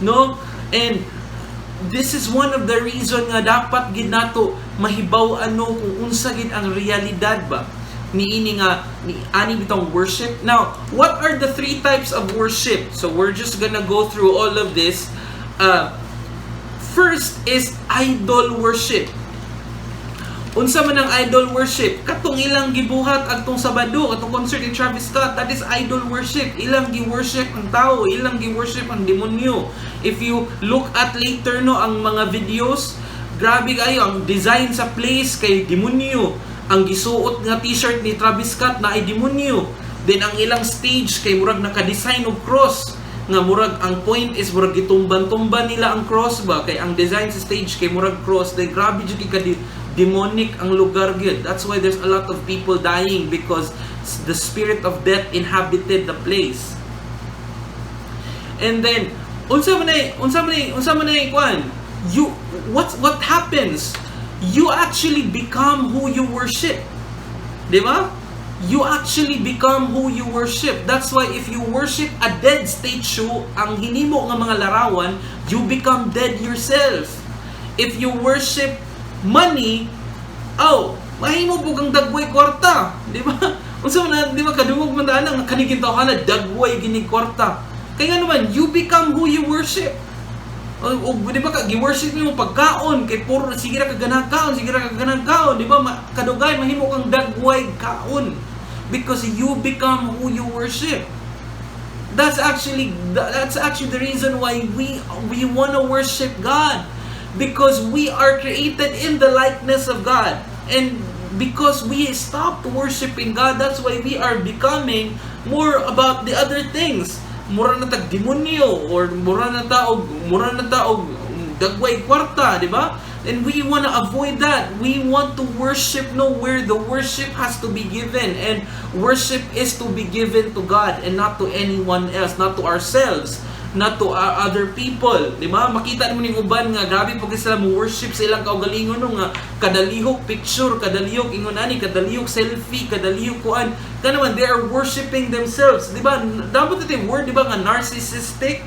No? And this is one of the reason nga dapat gid nato mahibaw ano kung unsa gid ang realidad ba niini nga ni ani bitong worship. Now, what are the three types of worship? So we're just gonna go through all of this. First is idol worship. Unsa man ang idol worship? Katong ilang gibuhat adtong Sabado, atong concert ni Travis Scott, that is idol worship. Ilang gi-worship ang tao, ilang gi-worship ang demonyo. If you look at later, no, ang mga videos, grabe kayo ang design sa place kay demonyo. Ang gisuot nga t-shirt ni Travis Scott na ay demonyo. Then ang ilang stage kay murag naka-design og cross nga murag ang point is murag gitumban-tumban nila ang cross ba, kay ang design sa stage kay murag cross. Then grabe jud kay ka demonic ang lugar gyud. That's why there's a lot of people dying, because the spirit of death inhabited the place. And then unsa man ay kuan, you what happens? You actually become who you worship, di ba? You actually become who you worship. That's why if you worship a dead statue, ang hinimo nga mga larawan, you become dead yourself. If you worship money, oh, mahimo po kang dagway kwarta, di ba? Unsa man na, di ba, kadungog man daan nga kanigin tao na dagway gini kwarta. Kaya nga naman, you become who you worship. O, di ba ka gi-worship mo pagkaon kay puro sige ra ka ganang kaon, sige ra ka ganang kaon, di ba? Kadugay mahimo kang dagway kaon because you become who you worship. That's actually the reason why we want to worship God, because we are created in the likeness of God, and because we stopped worshiping God, that's why we are becoming more about the other things. Mura na tag demonyo or mura na ta og dagway kwarta, di ba? And we want to avoid that. We want to worship, no, where the worship has to be given, and worship is to be given to God and not to anyone else, not to ourselves, not to other people, di ba? Makita mo ning uban nga grabe pag sila mo worship sa ilang kaugalingon, no, nga kadalihok picture, kadalihok ingon ani, kadalihok selfie, kadalihok kuan. Kanaman they are worshiping themselves, di ba? Dapat ito yung word, di ba, nga narcissistic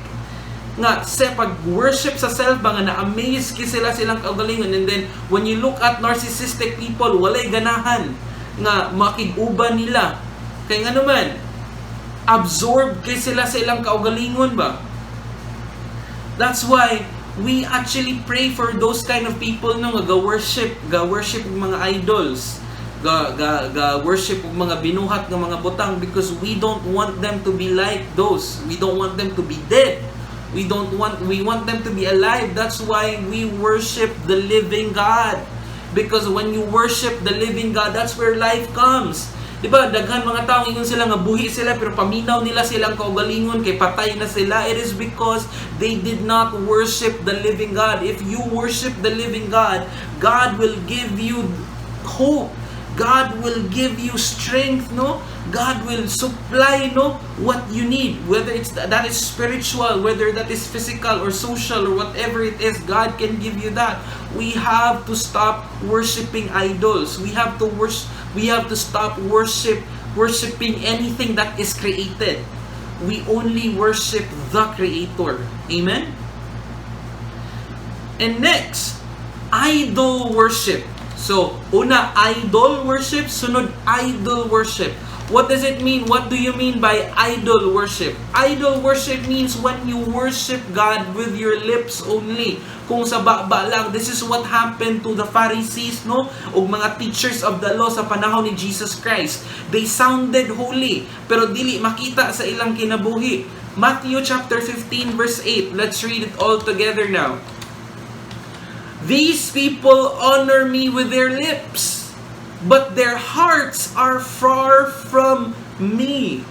nga sa pag-worship sa self ba, nga na-amaze ki sila silang kaugalingon. And then when you look at narcissistic people, walay ganahan nga makig-uban nila kay nga naman absorb kay sila sa ilang kaugalingon ba. That's why we actually pray for those kind of people, no, nga ga-worship og mga idols, ga worship og mga binuhat nga mga butang, because we don't want them to be like those. We don't want them to be dead. We don't want we want them to be alive. That's why we worship the living God. Because when you worship the living God, that's where life comes. Di ba, daghan mga tao ingon sila nga buhi sila pero paminaw nila silang kaugalingon kay patay na sila. It is because they did not worship the living God. If you worship the living God, God will give you hope. God will give you strength, no? God will supply, no, what you need. Whether it's that is spiritual, whether that is physical or social or whatever it is, God can give you that. We have to stop worshiping idols. We have to stop worshiping anything that is created. We only worship the Creator. Amen? And next, idol worship. So, una, idol worship, sunod, idol worship. What does it mean? What do you mean by idol worship? Idol worship means when you worship God with your lips only. Kung sa baba lang, this is what happened to the Pharisees, no? O mga teachers of the law sa panahon ni Jesus Christ. They sounded holy, pero dili makita sa ilang kinabuhi. Matthew chapter 15 verse 8. Let's read it all together now. "These people honor me with their lips, but their hearts are far from me."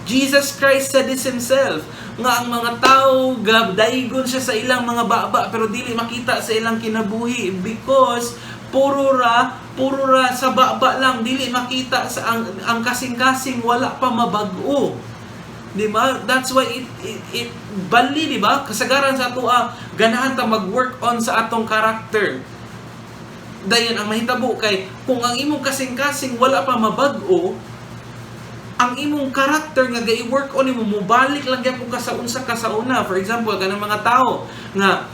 Jesus Christ said this himself, nga ang mga tao gabdaygon siya sa ilang mga baba pero dili makita sa ilang kinabuhi because puro ra sa baba lang, dili makita sa ang kasing-kasing, wala pa mabag-o. Di ba? That's why it bali, di ba? Kasagaran sa atoa, ganahan ta mag-work on sa atong character. Dayon ang mahitabo kay kung ang imong kasing-kasing wala pa mabag-o, ang imong character nga gai-work on nimo, mobalik lang gyapon ka sa unsa ka sa una. For example, kanang mga tao nga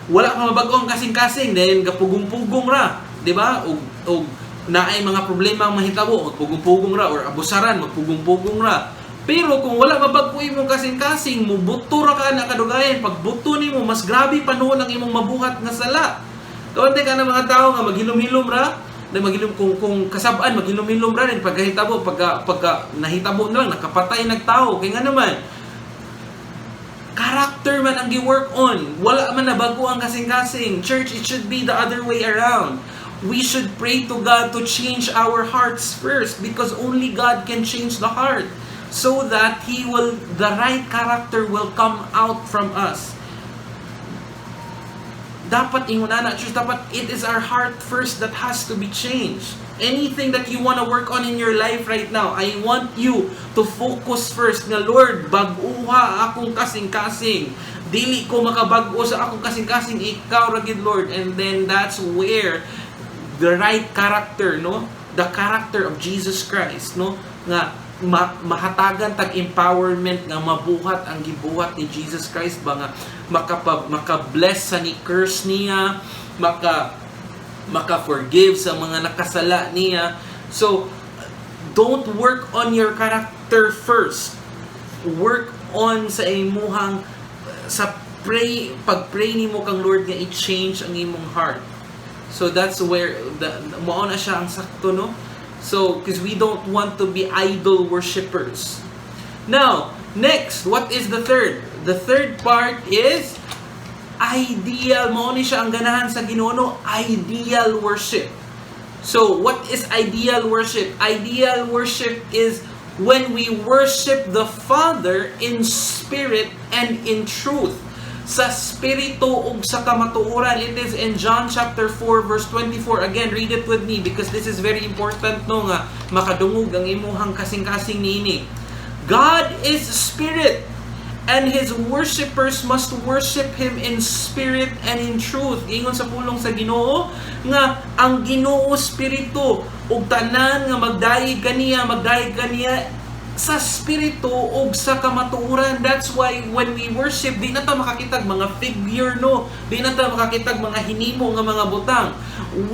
wala pa mabag-o ang kasing-kasing, then gapugong-pugong ra, di ba? Og naay mga problema ang mahitabo, magpugong-pugong ra or abusaran, magpugong-pugong ra. Pero kung wala mabag-o imong kasing-kasing, mubuto ra ka na kadugayan. Pag buto nimo, mas grabe pa nuon ang imong mabuhat nga sala. Kaunti ka ng mga tao nga maghilom-hilom ra, na maghilom kung kasab-an maghilom-hilom ra din pagkahitabo, pagka nahitabo na lang, nakapatay nagtao kay nga naman character man ang gi-work on, wala man nabago ang kasing-kasing. Church, it should be the other way around. We should pray to God to change our hearts first because only God can change the heart so that he will the right character will come out from us. Dapat ingon ana, church. Dapat it is our heart first that has to be changed. Anything that you want to work on in your life right now, I want you to focus first nga, "Lord, bag-uha akong kasing-kasing. Dili ko makabag-o sa akong kasing-kasing, ikaw ra gid, Lord." And then that's where the right character, no, the character of Jesus Christ, no, nga mahatagan tag empowerment nga mabuhat ang gibuhat ni Jesus Christ ba, nga maka-bless sa ni curse niya, maka forgive sa mga nakasala niya. So don't work on your character first. Work on sa imuhang sa pray, pag-pray nimo kang Lord nga i-change ang imong heart. So that's where the mao na siya ang sakto, no? So because we don't want to be idol worshippers. Now, next, what is the third? The third part is ideal. Mao ni siya ang ganahan sa Ginoo, no? Ideal worship. So, what is ideal worship? Ideal worship is when we worship the Father in spirit and in truth. Sa spirito ug sa kamatuoran. It is in John chapter 4 verse 24. Again, read it with me because this is very important, no, nga makadungog ang imuhang kasing-kasing niini. "God is spirit, and his worshippers must worship him in spirit and in truth." Ingon sa pulong sa Ginoo nga ang Ginoo spirito ug tanan nga magdayeg kaniya sa spirito ug sa kamatuoran. That's why when we worship, di na ta makakitag mga figure, no. Di na ta makakitag mga hinimo nga mga butang.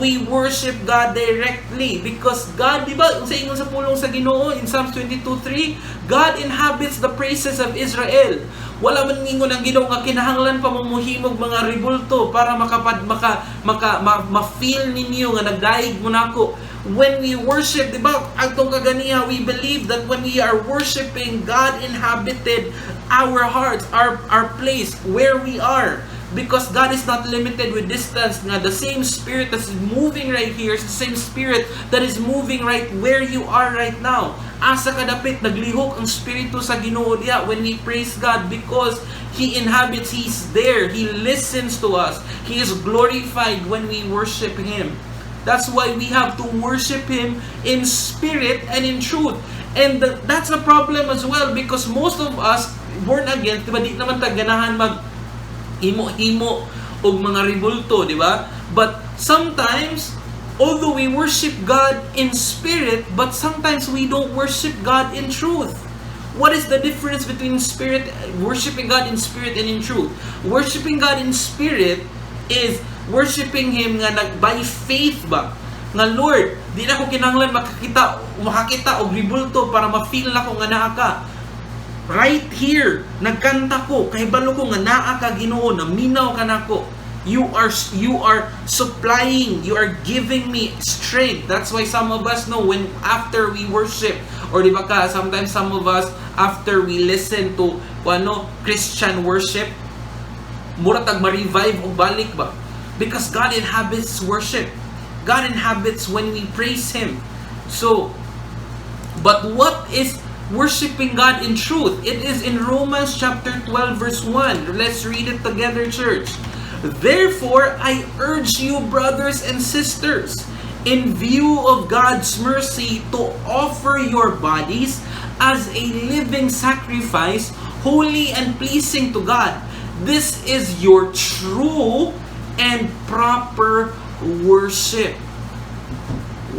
We worship God directly because God, di ba, sa ingon sa pulong sa Ginoo in Psalms 22:3, "God inhabits the praises of Israel." Wala man ingon ang Ginoo nga kinahanglan pa mo mohimog mga rebulto para makapad maka maka ma, ma-feel ninyo nga nagdayeg mo nako. When we worship, di ba, atong kaganiha, we believe that when we are worshiping, God inhabited our hearts, our place, where we are. Because God is not limited with distance. Nga the same spirit that's moving right here is the same spirit that is moving right where you are right now. Asa ka dapit, naglihok ang spirito sa Ginoo diya when we praise God because He inhabits, He's there, He listens to us. He is glorified when we worship Him. That's why we have to worship Him in spirit and in truth. And that's a problem as well because most of us born again, di ba, di naman ta ganahan mag himo-himo og mga ribulto, di ba? But sometimes, although we worship God in spirit, but sometimes we don't worship God in truth. What is the difference between spirit, worshiping God in spirit and in truth? Worshiping God in spirit is worshiping Him nga nag by faith ba? Nga, "Lord, di na ko kinahanglan makakita og ribulto para ma-feel nako nga naa ka. Right here, nagkanta ko, kahibalo ko nga naa ka, Ginoo, naminaw ka nako. You are supplying, you are giving me strength." That's why some of us know when after we worship or, di ba ka, sometimes some of us, after we listen to ano, Christian worship, mura tag ma-revive og balik ba? Because God inhabits worship. God inhabits when we praise Him. So, but what is worshiping God in truth? It is in Romans chapter 12 verse 1. Let's read it together, church. "Therefore, I urge you, brothers and sisters, in view of God's mercy, to offer your bodies as a living sacrifice, holy and pleasing to God. This is your true and proper worship."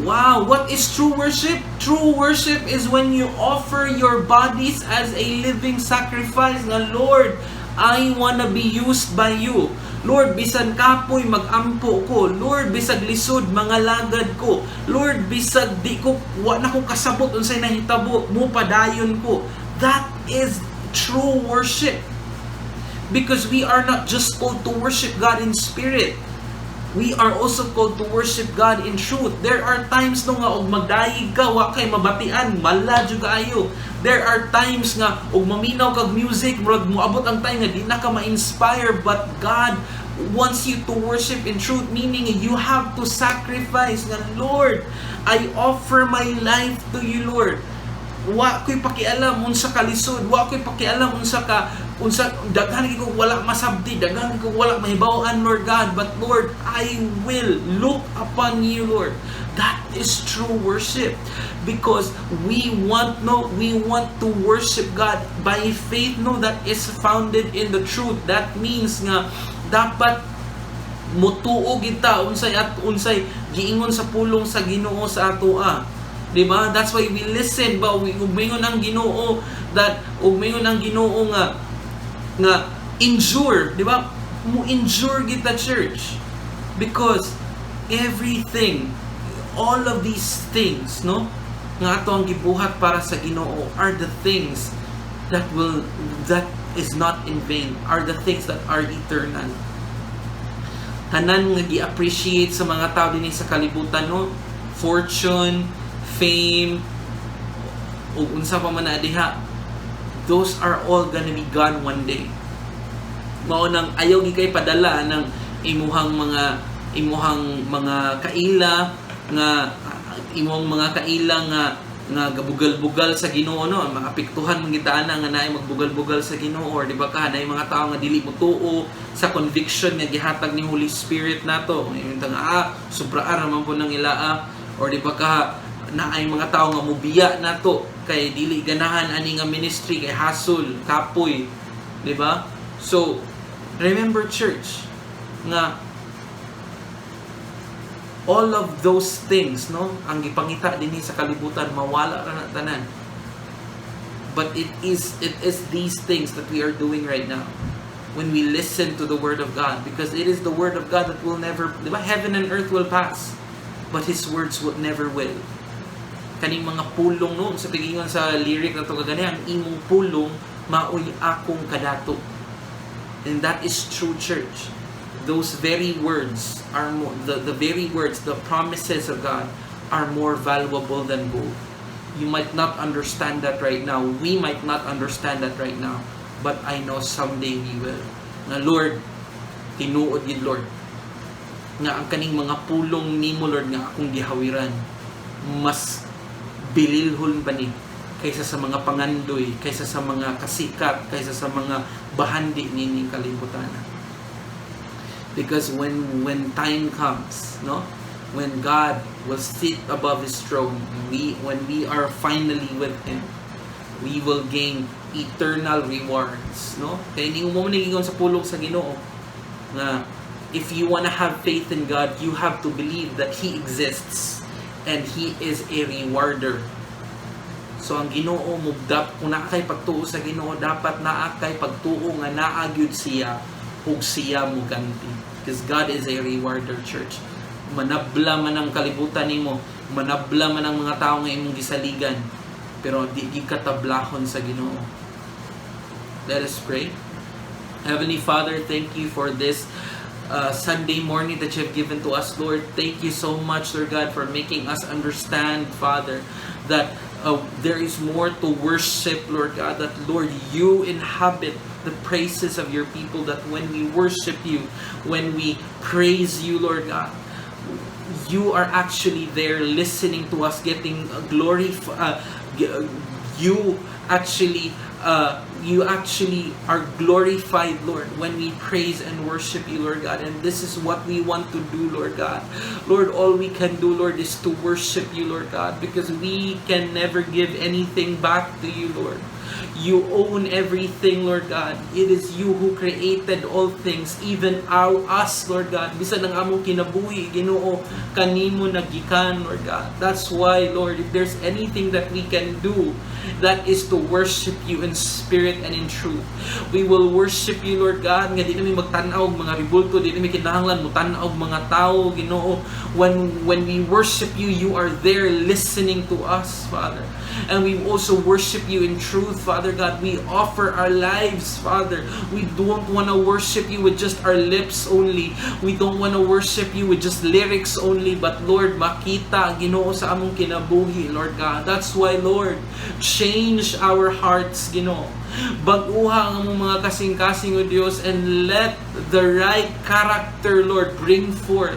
Wow, what is true worship? True worship is when you offer your bodies as a living sacrifice. Nga, "Lord, I wanna be used by you. Lord, bisan kapoy, magampo ko. Lord, bisag lisod, mangalagad ko. Lord, bisag di ko, wa na ko kasabot unsay nahitabo, mo padayon ko." That is true worship. Because we are not just called to worship God in spirit. We are also called to worship God in truth. There are times, no, nga og magdayeg ka, wa kay mabatian, mala jud kaayo. There are times nga og maminaw kag music, murag moabot ang time nga di na ka ma-inspire, but God wants you to worship in truth, meaning you have to sacrifice nga, "Lord, I offer my life to you, Lord. Wa ko'y pakialam unsa ka lisod, wa ko'y pakialam unsa ka unsa daghan ko wala masabti, daghan ko wala mahibaw-an, Lord God, but Lord, I will look upon you, Lord." That is true worship because we want, no, we want to worship God by faith, no, that is founded in the truth. That means nga dapat mutuo kita unsay at unsay giingon sa pulong sa Ginoo sa atoa. Di ba? That's why we listen ba, ug moingon ang Ginoo that ug moingon ang Ginoo nga endure, di ba? Mo endure kita, church. Because everything, all of these things, no, nga ato ang gibuhat para sa Ginoo are the things that is not in vain, are the things that are eternal. Tanan nga gi-appreciate sa mga tao dinhi sa kalibutan, no, fortune, fame, ug unsa pa man na diha, those are all gonna be gone one day. Mao nang ayaw gi kay padala ng imuhang mga kaila nga imong mga kaila nga gabugal-bugal sa Ginoo, no, maapektuhan man kita ana nga naay magbugal-bugal sa Ginoo or, di ba ka, naay mga tao nga dili motuo sa conviction nga gihatag ni Holy Spirit nato. Ingon nga, "Ah, sobraan raman po ng ilaa," or, di ba ka, naay mga tao nga mubiya nato kay dili ganahan ani nga ministry kay hasol, kapoy, di ba? So remember, church, nga all of those things, no, ang gipangita dinhi sa kalibutan, mawala ra na tanan. But it is these things that we are doing right now when we listen to the word of God, because it is the word of God that will never, di ba, heaven and earth will pass, but His words will never will. Kaning mga pulong, no, sa tigingon sa lyric na to kagani, "Ang imong pulong maoy akong kadato." And that is true, church. Those very words are more, the very words, the promises of God are more valuable than gold. You might not understand that right now. We might not understand that right now. But I know someday we will. Nga, "Lord, tinuod gid, Lord, nga ang kaning mga pulong nimo, Lord, nga akong gihawiran, mas bililhon pa ni kaysa sa mga pangandoy, kaysa sa mga kasikat, kaysa sa mga bahandi nining kalibutan." Because when time comes, no? When God will sit above His throne, we when we are finally with Him, we will gain eternal rewards, no? Kay ningon mo man sa pulong sa Ginoo nga if you wanna have faith in God, you have to believe that He exists and He is a rewarder. So ang Ginoo mo dap kung naa kay pagtuo sa Ginoo, dapat naa kay pagtuo nga naa gyud siya ug siya muganti. Because God is a rewarder, church. Manabla man ang kalibutan nimo, manabla man ang mga tao nga imong gisaligan, pero di gyud ka tablahon sa Ginoo. Let us pray. Heavenly Father, thank you for this Sunday morning that you have given to us, Lord. Thank you so much, Lord God, for making us understand, Father, that there is more to worship, Lord God, that, Lord, you inhabit the praises of your people, that when we worship you, when we praise you, Lord God, you are actually there listening to us, getting glory. You actually are glorified, Lord, when we praise and worship you, Lord God. And this is what we want to do, Lord God. Lord, all we can do, Lord, is to worship you, Lord God, because we can never give anything back to you, Lord. You own everything, Lord God. It is you who created all things, even us, Lord God. Bisan ang among kinabuhi, Ginoo, kanimo nagikan, Lord God. That's why, Lord, if there's anything that we can do, that is to worship you in spirit and in truth. We will worship you, Lord God, nga di nami magtan-aw og mga ribulto, di nami kinahanglan mo-tan-aw og mga tao, Ginoo. When we worship you, you are there listening to us, Father. And we also worship you in truth, Father God. We offer our lives, Father. We don't want to worship you with just our lips only. We don't want to worship you with just lyrics only. But Lord, makita Ginoo sa among kinabuhi, Lord God. That's why, Lord, change our hearts, Ginoo. Bag-uha ang among mga kasing-kasing, O Dios, and let the right character, Lord, bring forth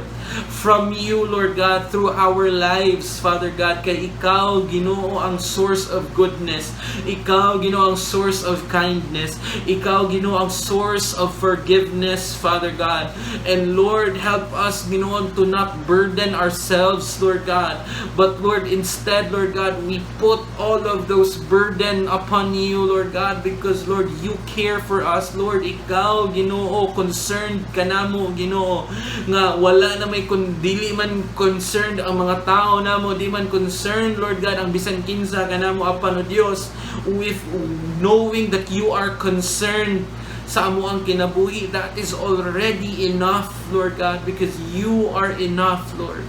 from you, Lord God, through our lives, Father God. Kay ikaw, Ginoo, ang source of goodness. Ikaw, Ginoo, ang source of kindness. Ikaw, Ginoo, ang source of forgiveness, Father God. And Lord, help us, Ginoo, to not burden ourselves, Lord God. But Lord, instead, Lord God, we put all of those burden upon you, Lord God, because Lord, you care for us. Lord, ikaw, Ginoo, concerned ka namo, Ginoo, nga wala na may kun dili man concerned ang mga tao namo, di man concerned, Lord God, ang bisan kinsa kanamo apan, O Dios, with knowing that you are concerned sa amoang kinabuhi, that is already enough, Lord God, because you are enough, Lord.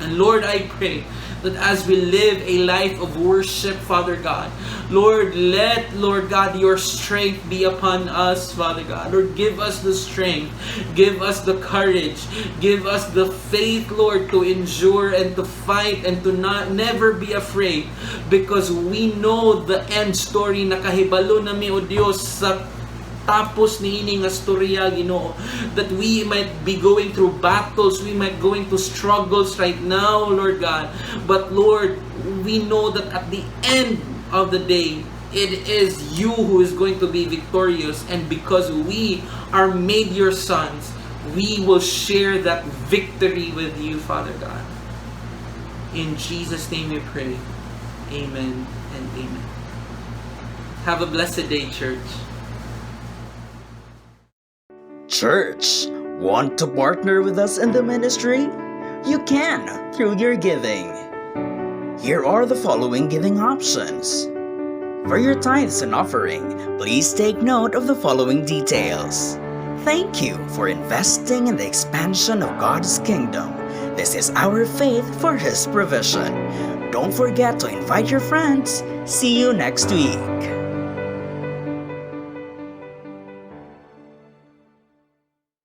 And Lord, I pray that as we live a life of worship, Father God, Lord, let, Lord God, your strength be upon us, Father God. Lord, give us the strength, give us the courage, give us the faith, Lord, to endure and to fight and to not never be afraid because we know the end story. Nakahibalo na mi, O Dios, sa tapos niini nga storya, Ginoo, that we might be going through battles, we might going to struggles right now, Lord God, but Lord, we know that at the end of the day, it is you who is going to be victorious, and because we are made your sons, we will share that victory with you, Father God. In Jesus' name we pray. Amen and amen. Have a blessed day, church. Church, want to partner with us in the ministry? You can through your giving. Here are the following giving options. For your tithes and offering, please take note of the following details. Thank you for investing in the expansion of God's kingdom. This is our faith for His provision. Don't forget to invite your friends. See you next week.